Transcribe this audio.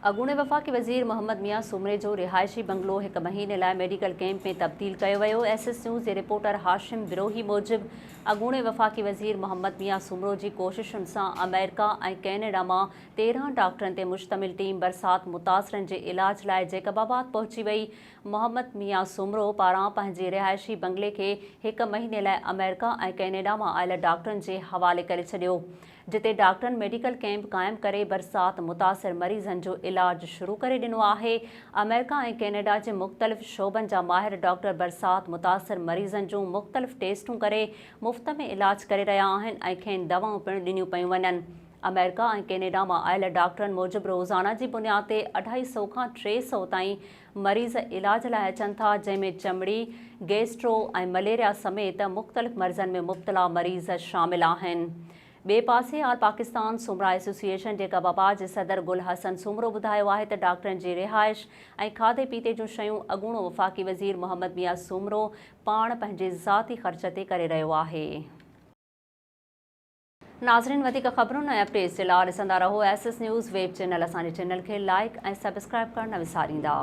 اڳوڻي وفاقي وزير محمد ميان سومري جو رهائشي بنگلو هڪ مهيني لاء ميڊيڪل ڪئمپ ۾ تبديل ڪيو ويو. ايس ايس نيوز جي رپورٽر هاشم بروهي موجب اڳوڻي وفاقي وزير محمد ميان سومرو جي ڪوششن سان آمريڪا ۽ ڪئناڊا مان 13 ڊاڪٽرن تي مشتمل ٽيم برسات متاثرن جي علاج لاء جيڪب آباد پهچي وئي. محمد ميان سومرو پاران پنهنجي رهائشي بنگلي کي هڪ مهيني لاء آمريڪا ۽ ڪئناڊا مان آيل ڊاڪٽرن جي حوالي ڪري ڇڏيو. جتي ڊاڪٽرن ميڊيڪل ڪئمپ قائم ڪري برسات متاثر مريضن جو علاج شروع ڪري ڏنو آهي. آمريڪا ۽ ڪئناڊا جي مختلف شعبن جا ماهر ڊاڪٽر برسات متاثر مريضن جون مختلف ٽيسٽون ڪري مفت ۾ علاج ڪري رهيا آهن ۽ کين دوائون پڻ ڏنيون پيون وڃن. آمريڪا ۽ ڪئناڊا مان آيل ڊاڪٽرن موجب روزانه جي بنياد تي اڍائي سئو کان 300 تائين مريض علاج لاء اچن ٿا جنهن ۾ چمڙي، گيسٽرو ۽ مليريا سميت مختلف مرضن ۾ مبتلا مريض شامل آهن. ٻئي پاسي آل پاڪستان سومرا ايسوسيئيشن جيڪب آباد جي صدر گل حسن سومرو ٻڌايو آهي ته ڊاڪٽرن جي رهائش ۽ کاڌي پيتي جون شيون اڳوڻو وفاقي وزير محمد ميان سومرو پاڻ پنهنجي ذاتي خرچ تي ڪري رهيو آهي. ناظرين وڌيڪ خبرن ۽ اپڊيٽس جي لاء ڏسندا رهو S S news web channel اسان جي چينل کي لائيڪ ۽ سبسڪرائيب ڪرڻ نه وساريندا.